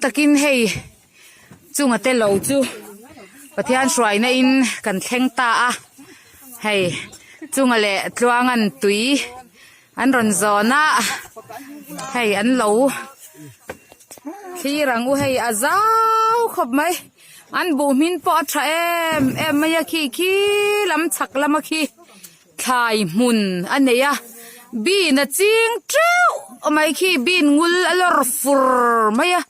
takin hei chunga te lo chu Pathian hruaina in kan thleng ta a hei chunga leh tluangan tui an rawn zawn a hei an lo thlir ang u hei a zau khawp mai an buh hmin pawh a tha em em mai a khi khi lam chhak lama khi. Thlai hmun a nei a, bean a ching teuh mai khi bean ngul a lawr fur mai a,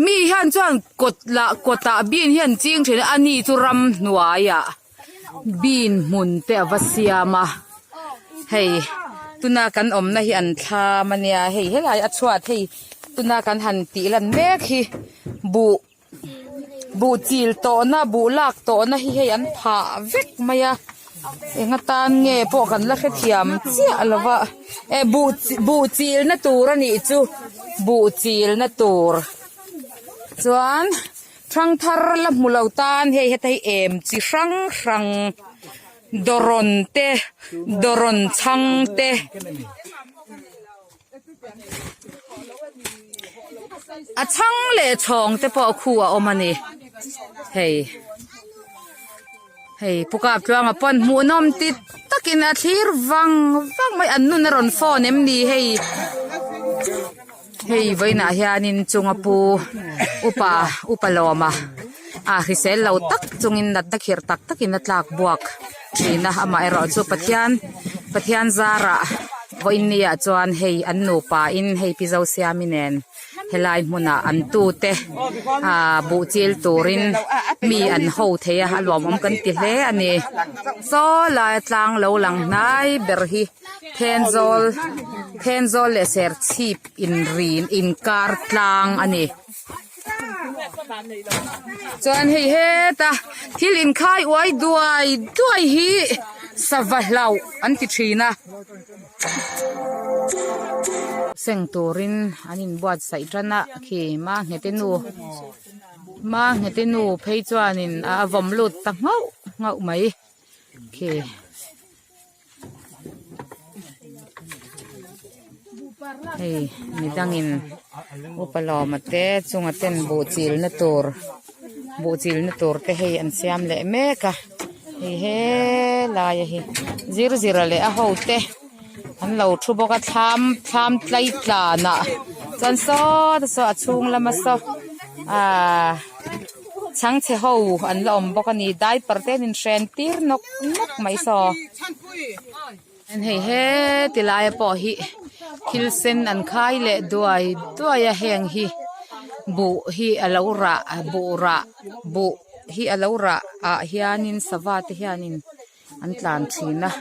mi hian chuan kawt lah kawtah bean hi an ching thin a, ani chu ramhnuaiah bean hmun te a va siam a, hei tuna kan awmna hi an thlam a nia hei helai a chhuat hei tuna kan han tih lan mek hi buh. Buh chil tawhna buh lak tawhna hi hei an phah vek mai a eng atan nge pawh kan la hrethiam chiah lo va e buh buh chilna tur a nih chu buh chilna tur chuan thangthar la hmu lo tan hei heta hi em chi hrang hrang dawrawn te dawrawn chhang te. A chhang leh chhawng te pawh khu a awm a ni hei hei pu kap tluanga pawn hmuhnawm ti takin a thlir vang vang mai an nun a rawn phone em ni hei hei vawiinah hianin chunga pu upa upa lawma a hrisel lo tak chungin natna khirh tak takin a tlak buak. Thin a amaherawh chu Pathian Pathian zarah vawiin ni ah chuan hei an nupa in hei pi Zosiami nen helai hmunah an tute ah buh chil turin mi an ho thei a a luamawm kan ti hle a ni saw lai a tlang lo lang hnai ber hi Thenzawl Thenzawl leh Serchhip inrin inkar tlang a ni. Chuan hei heta thil inkhai uai duai duai hi sava hlauh an ti thin a. Seng turin an inbuatsaih tan a khi Manghete nu Manghete nu phei chuanin a vawm lut ta nghauh nghauh mai khi. Hei midangin upa lawma te chunga ten buh chilna tur buh chilna tur te hei an siam leh mek a hei helaia hi zir zira leh a ho te an lo thu bawk a thlam thlam tlai tlanah chuan sawta saw a chhung lama saw ahh. Chhangchhe ho an la awm bawk a ni diaper te an inhren tir nawk nawk mai saw hei heti laia pawh hi thil sen an khai leh duai duai a heng hi buh hi a lo rah buh rah buh hi a lo rah ah hianin sava te hianin an tlan thin a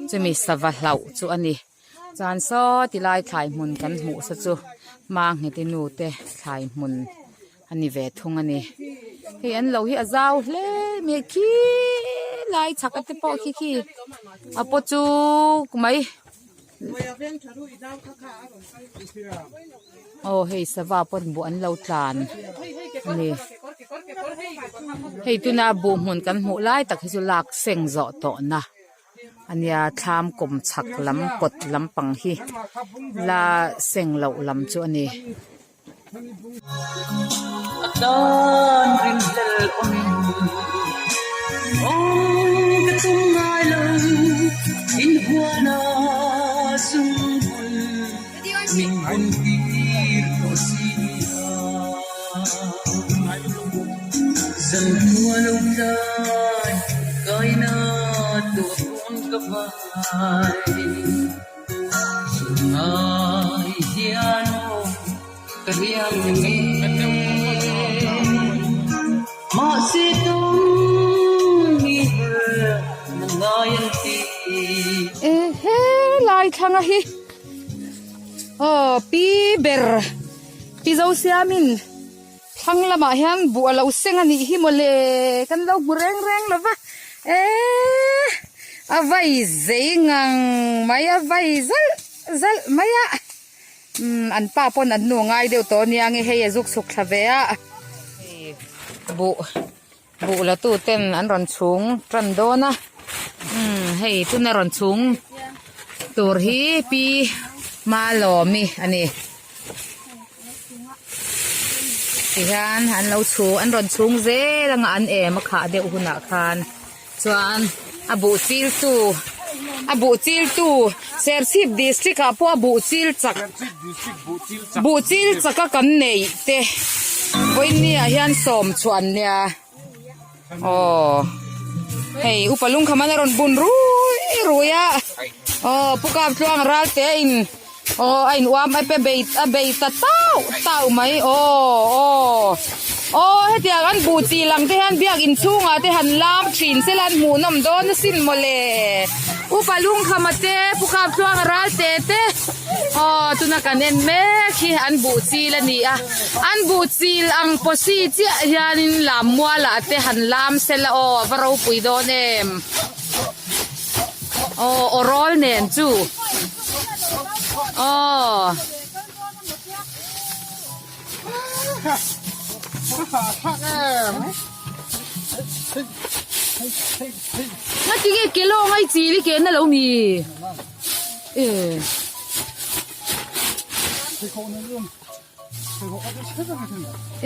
chumi sava hlauh chu a ni. Chuan saw ti lai thlai hmun kan hmuh sa chu Mangheti nu te thlai hmun a ni ve thung a ni. Hei an lo hi a zau hle mai a khi lai chhak te pawh khi khi a paw chuk mai. Aw hei sava pawn buh an lo tlan a ni. Hei tuna buh hmun kan hmuh lai tak hi chu lak seng zawh tawhna. Ania thlam kawm chhak lam kawt lampang hi la seng loh lam chu a ni. E helai thlanga hi aw pi ber pi Zosiamin. Thlang lamah hian buh a lo seng a nih hi mawle kan lo hmu reng reng lo va eee a vai zei ngang mai a vai zalh zalh mai a umm an pa pawn an nu ngai deuh tawh ania nge hei a zuk chhuk thla ve a buh buh la tu ten an rawn chhung tan dawn a umm hei tuna rawn chhung tur hi pi Malawmi a ni. Tihian an lo chhung an rawn chhung zel anga an em a khah deuh hunah khan chuan a buh chil tu a buh chil tu Serchhip district ah pawh a buh chil chak buh chil chak a kan neih te vawiin ah hian sawm chhuah an nia. Aw hei upa lungkham an a rawn bun rui rui a aw pu kap tluang ral te a in aw a in uam a pe bei a bei ta tauh tauh mai aw aw aw hetiang an buh chi lang te hian biak inchhungah te han lam thin sela an hmuh nawm dawn asin mawle upa lungkham a te pu kap tluang ral te te aw tuna kan en mek hi an buh chil a ni a. An buh chil ang pawsi chiah hianin lam mualah te han lam sela aw a va ropui dawn em aw aw rawl nen chu aw. Ngatinge ke lawng ai chil i ke na lo mi e.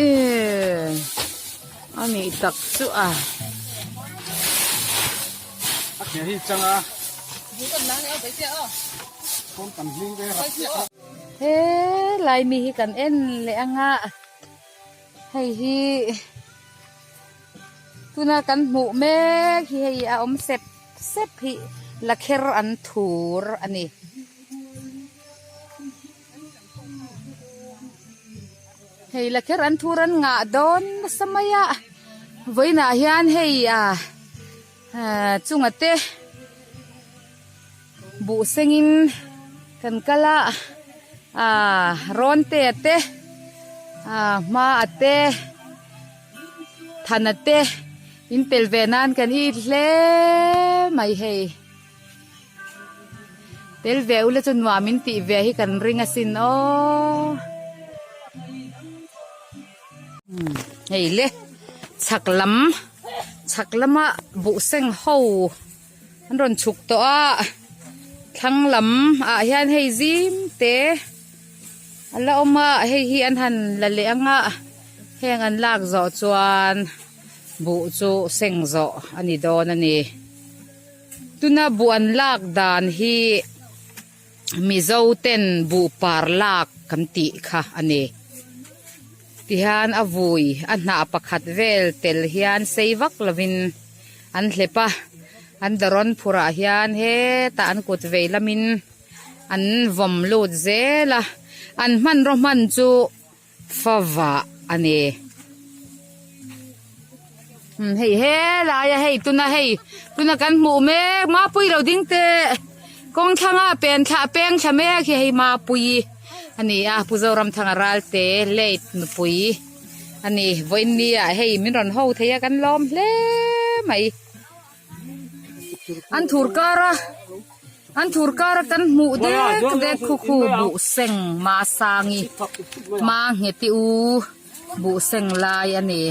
Eee a nih tak chu a. He lai mi hi kan en leh anga hei hi tuna kan hmuh mek hi hei a awm sep sep hi lakher an thur a ni. Hei la kher an thur an ngah dawn nasa mai a vawiinah hian hei ah chunga te buh sengin kan kal a ah rawn te a te ah hma a te thana te in tel ve nan kan it hle mai hei. Tel ve ula chu nuam in tih ve hi kan ring asin aw. Hei le chhak lam chhak lama buh seng ho an rawn chhuk tawh a thlang lam ah hian hei zim te a la awm a hei hi an han la leh ang a heng an lak zawh chuan buh chu seng zawh a ni dawn a ni. Tuna buh an lak dan hi Mizo ten buh par lak kan tih kha a ni. Tihian a vui a hnah pakhat vel tel hian sei vak lovin an hlep a, an darawn phurah hian hetah an kut vei lamin an vawm lut zel a, an hmanraw hman chu Favah a ni. Umm hei helai a hei tuna hei tuna kan hmuh mek mapui lo ding teh kawng thlanga pen thla peng thla mek hi hei mapui a ni a Pu Zoramthanga Ralte late nupui a ni vawiin ah hei min rawn ho thei a kan lawm hle mai. An thur kar a an thur kar a kan hmuh dek dek khu khu buh seng Masangi Mangheti u buh seng lai a ni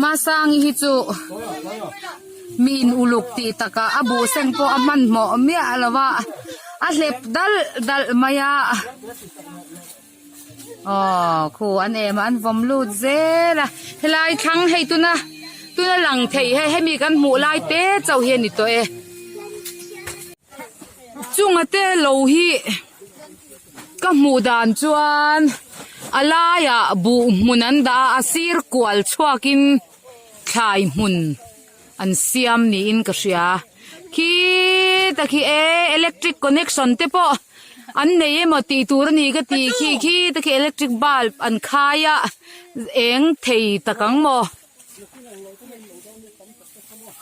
Masangi hi chu mi in uluk tih takah a buh seng pawh a hmanhmawh miah lo a a hlep dalh dalh mai a. Aw khu an em a an vawm lut zel a helai thlang hei tuna tuna lang theih hei hemi kan hmuh lai te chauh hi a ni tawh e chunga te lo hi ka hmuh dan chuan a laiah buh hmun an dah a a sir kual chhuakin thlai hmun. An siam niin ka hria. Khita khi e electric connection te pawh an nei emaw tih tur a ni ka ti khi khita khi electric bulb an khai a eng thei tak ang maw.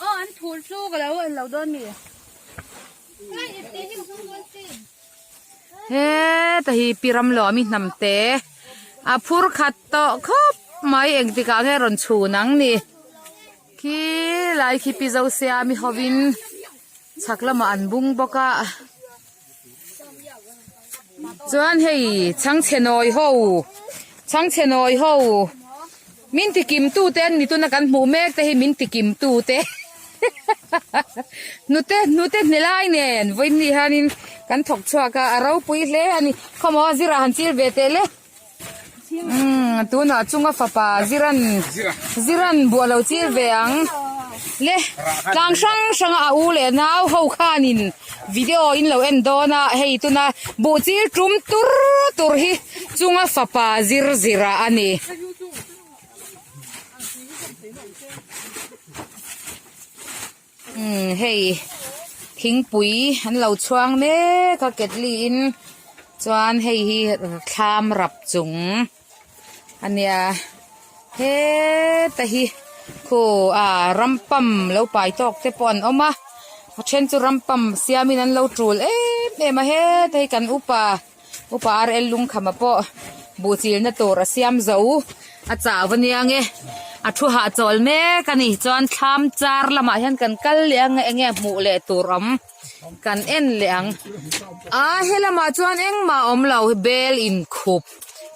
Aw an thur chu ka lo en lo dawn mi. Heta hi pi ram lo ami hnam te a phur khat tawh khawp mai engtikah nge rawn chhun ang ni. Khi lai khi pi zo siam i hovin chhak lamah an bung bawk a chuan hei chhangchhe nawi ho chhangchhe nawi ho min ti kim tu te an ni tuna kan hmuh mek te hi min ti kim tu te hnute hnute hne lai nen vawiin ni hianin kan thawk chhuak a a ropui hle a ni khawmaw zirah han chil ve teh le. Umm. Tunah chunga fapa Ziran Ziran buah lo chil ve ang. Le tlang hrang hranga a u leh nau ho khanin video in lo en dawn a, hei tuna buh chil tum tur tur hi chunga fapa zir zira a ni. Umm hei thingpui an lo chhuang mek a ketli in chuan hei hi thlam rap chung a nia heta hi khu ah rampam lo pai tawk te pawh an awm a a then chu rampam siamin an lo tul em em a heta hi kan upa. Upa RL Lungkhama pawh buh chilna tur a siam zo a chau a nia nge a thu hahchawl mek a ni chuan thlam char lamah hian kan kal leh ang enge hmuh leh tur awm kan en leh ang a he lamah chuan engmah a awm lo bel inkhup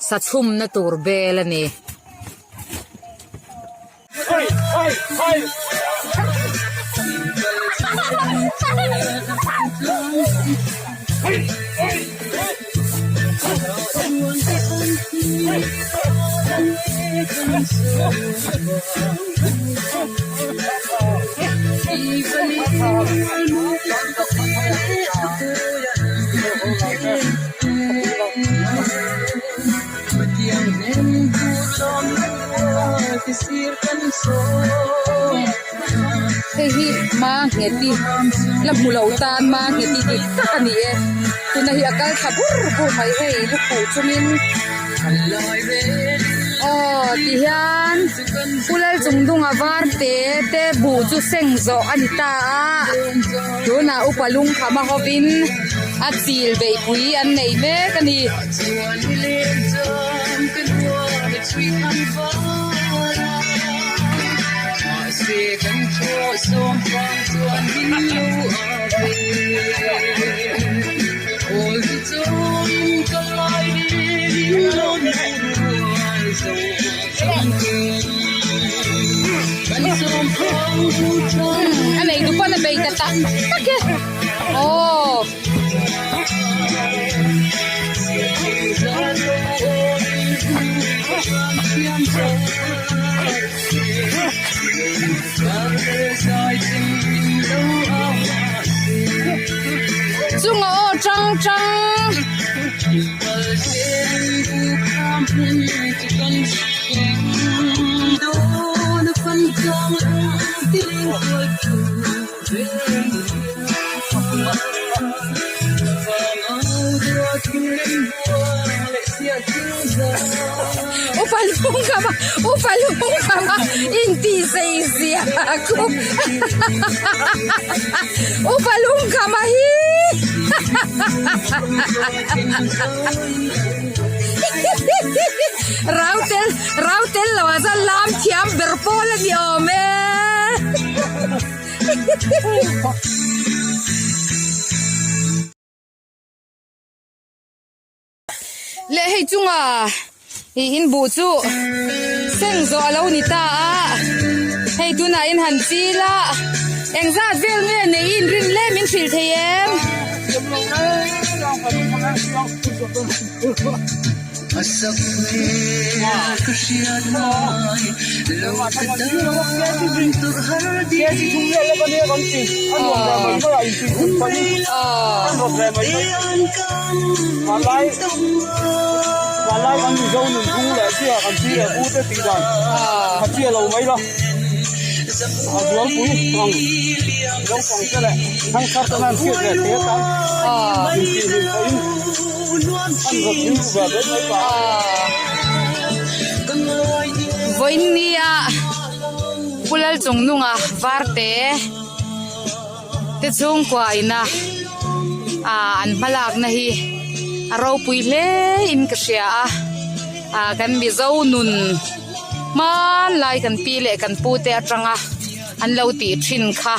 sa chhumna tur bel a ni. Hei hi Mangheti la hmu lo tan Mangheti dik tak a ni e tuna hi a kal thla bur bur mai hei lukhuh chungin aw ti hian Pu Lalchungdunga var te te buh chu seng zawh a ni ta a tunah upa lungkham a hovin a chil beihpui an nei mek a ni. A nei duh pawn a bei ta tak tak e aw. Chunga aw tang tang. Upa lung kham a upa lung kham a inti zei zia khu upa lung kham a hi rau tel rau tel lo ah chuan lam thiam ber pawl a ni awm e. Leh hei chunga ih in buh chu seng zawh a lo ni ta a hei tunah in han chil a engzat vel nge nei in rin le min hrilh thei em? Vawiinnia Pu Lalchungnunga Varte te chhungkua ina ah an hmalakna hi a ropui hle in ka hria a ah kan Mizo nun hmanlai kan pi leh kan pu te atanga an lo tih thin kha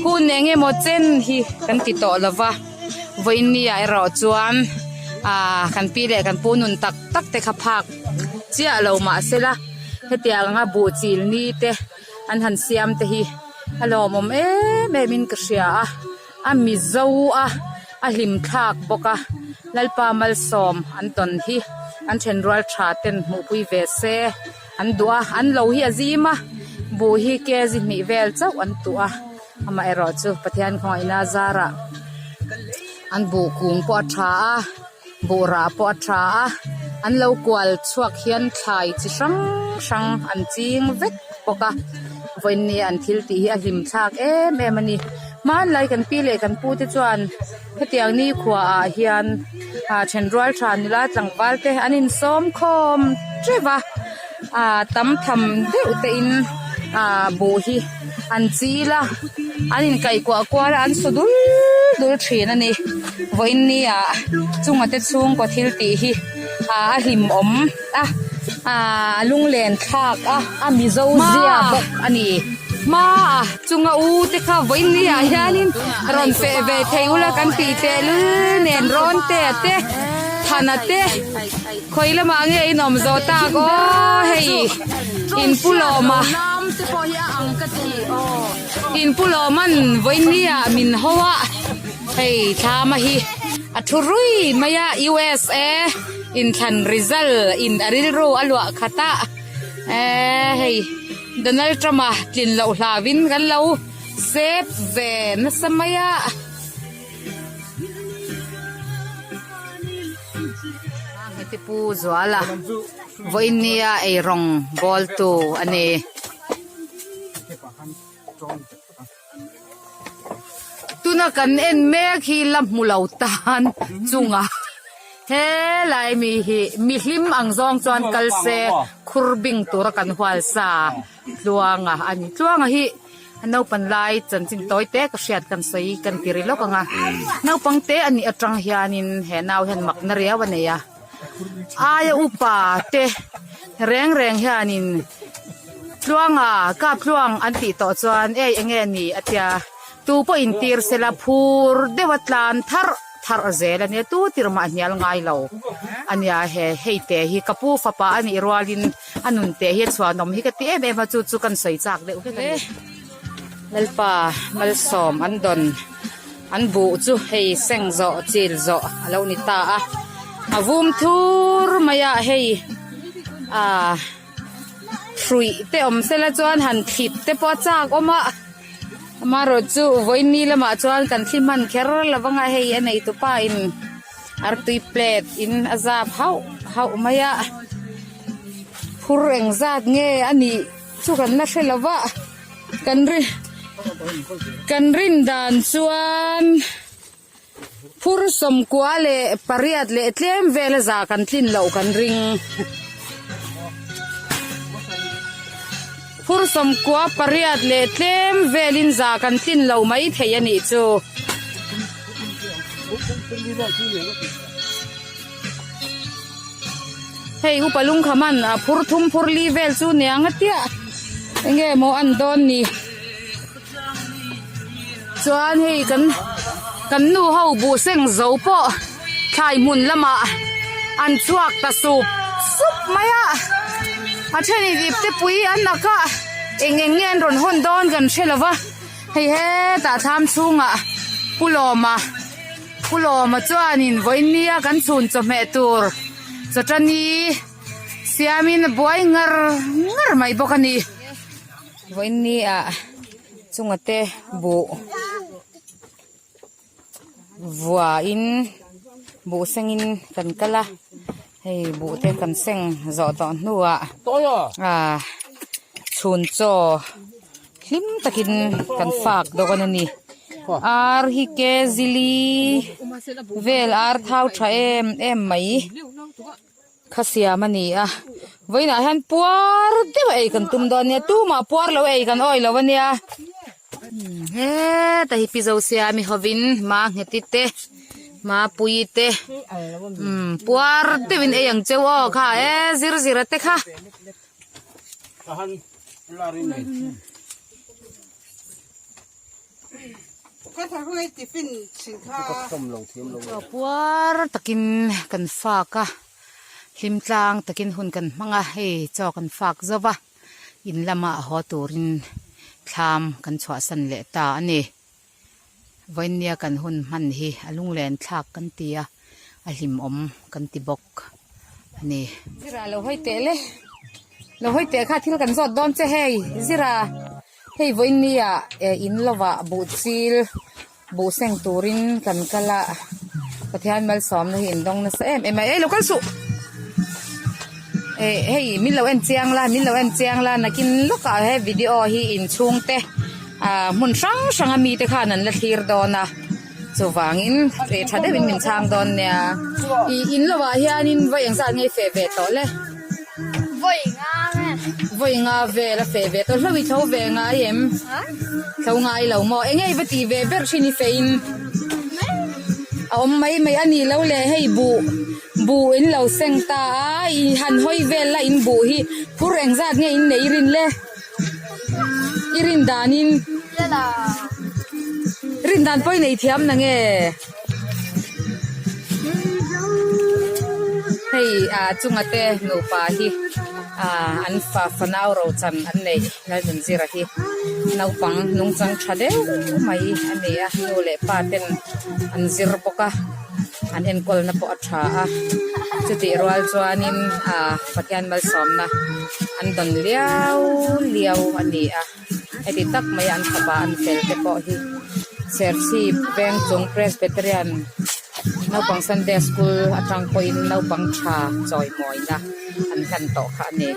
hun eng emaw chen hi kan ti tawh lova. Vawiinni ah erawh chuan ah kan pi leh kan pu nun tak tak te kha phak chiah lo mahsela hetiang anga buh chil ni te an han siam te hi a lawmawm em em in ka hria a a mizo a a hlim thlak bawk a. Lalpa malsawm an tawn hi an thenrual tha ten hmuhpui ve se an duh a, an lo hi a zim a, buh hi kg hnih vel chauh an tuh a, amaherawh chu Pathian khawngaihna zarah an buh kung pawh a tha a, buh rah pawh a tha a, an lo kual chhuak hian thlai chi hrang hrang an ching vek bawk a, vawiin an thil tih hi a hlim thlak em em a ni. Hmanlai kan pi leh kan pu te chuan hetiang nikhua ah hian ah thenrual tha nula tlangval te an insawm khawm teuh a ah tam tham deuh te in ah buh hi an chil a an inkaih kuah kual a an su dul dul thin a ni vawiin ni ah chunga te chhungkaw thil tih hi ah a hlimawm a ah a lunglen thlak a a mizo zia bawk a ni hmaah chunga u te kha vawiin ni ah hianin rawn feh ve thei ula kan tih tehlul nen rawn te a te thana te khawi lamah nge in awm zawh tak aw hei in pu lawma in pu lawman vawiin ni ah min ho a hei thlama hi a thu rui mai a USA inthlan result in a rilru a luah khat a eee hei Donald Trump a tlin loh hlauhin kan lo sep ve nasa mai a. Heti pu Zuala vawiin nia eirawng bawl tu a ni. Tuna kan en mek hi la hmu lo tan chunga helai mi hi mihlim ang zawng chuan kal se khur bing tura kan hual sa tluanga a ni. Tluanga hi naupan lai chanchin tawi te ka hriat kan sawi kan ti ri lawk ang a. Naupang te a nih atang hianin he nau hian makna riau a nei a. Aia upa te reng reng hianin tluanga kap tluang an tih tawh chuan ei enge ni a tia tu pawh intir sela phur deuha tlan tharh tharh zel a nia tu tir mah hnial ngai lo a nia he hei te hi ka pu fapa a nih rualin a nun te hi a chhuanawm hi ka ti em em a chu chu kan sawi chak deuh vek a ni. Lalpa malsawm an dawn an buh chu hei seng zawh chil zawh a lo ni ta a a vum thur mai a hei ah hruih te awm sela chuan han thlit te pawh a chak awm a amaherawh chu vawiin lamah chuan kan thli hman kher lo vang a hei a neitu pa in artui plate in a zap hauh hauh mai a phur engzat nge a nih. Chu kan la hre lo va, kan ri kan rin dan chuan phur sawmkua leh pariat leh tlem vel a za kan tlin loh kan ring. Phur sawmkua pariat leh tlem velin za kan tlin loh mai thei a nih chu. Hei upa lungkhaman a phur thum phur li vel chu niang a tiah enge maw an dawn ni chuan hei kan kan nu ho buh seng zo pawh thlai hmun lamah an chhuak ta sup sup mai a a thenin ipte pui an ak a eng eng nge an rawn hawn dawn kan hre lo va hei hetah thlam chhungah pu lawma. Pu Lawma chuanin vawiin nia kan chhun chawhmeh tur chawṭani siamin a buai ngar ngar mai bawk a ni. Vawiin nia chunga te buh vuahin buh sengin kan kal a hei buh te kan seng zawh tawh hnuah ah chhun chaw. Hlim takin kan fak dawn a ni. Ar hi ke zili vel ar thau tha em em mai kha siam a ni a. Vawiinah hian puar deuh a ei kan tum dawn a nia tumah puar lo ei kan awih lo a nia. Heta hi pi Zosiami hovin Mangheti te Mapuii te puar deuhin ei ang cheu aw kha e zir zira te kha. Puar takin kan fak a hlim tlang takin hun kan hmang a hei chaw kan fak zo va in lamah haw turin thlam kan chhuahsan leh ta a ni. Vawinia kan hun hman hi a lunglen thlak kan ti a. A hlimawm kan ti bawk a ni. Zira lo hawi teh le. Lo hawi teh kha thil kan zawt dawn che hei. Zira hei vawiin nia eh in lovah buh chil buh seng turin kan kal a. Pathian malsawmna hi in dawng nasa em em a. Ei lo kal suh. Eh hei min lo en chiang la min lo en chiang la nakin lawkah he video hi inchhungte ah hmun hrang hrang a mite khan an la thlir dawn a. Chuvangin ih tha deuhin min chhang dawn nia. Ih in lovah hianin vawi engzat nge i feh ve tawh le? Vawi nga vel. Vawi nga vel a feh ve tawh. Hlo i tho ve ngai em? Tho ngai lo maw? Enge i va tih ve ber thin i feh in? A awm mai mai a ni lo le hei buh buh in lo seng ta a i han hawi vel la in buh hi phur engzat nge in nei i rin le? I rin danin rin dan pawh i nei thiam na nge hei ah chunga te nupa hi ah an fa fanau rochan an neih Lalnunzira hi naupang nungchang tha deuh mai a ni a nu leh pa ten an zir bawk a an enkawlna pawh a tha a chutih rual chuanin ah Pathian malsawmna an dawn liau liau a ni a heti tak mai an fapa an fel te pawh hi Serchhip veng chung Presbyterian naupang Sunday school atang pawhin naupang tha chawimawina an hlan tawh kha a ni.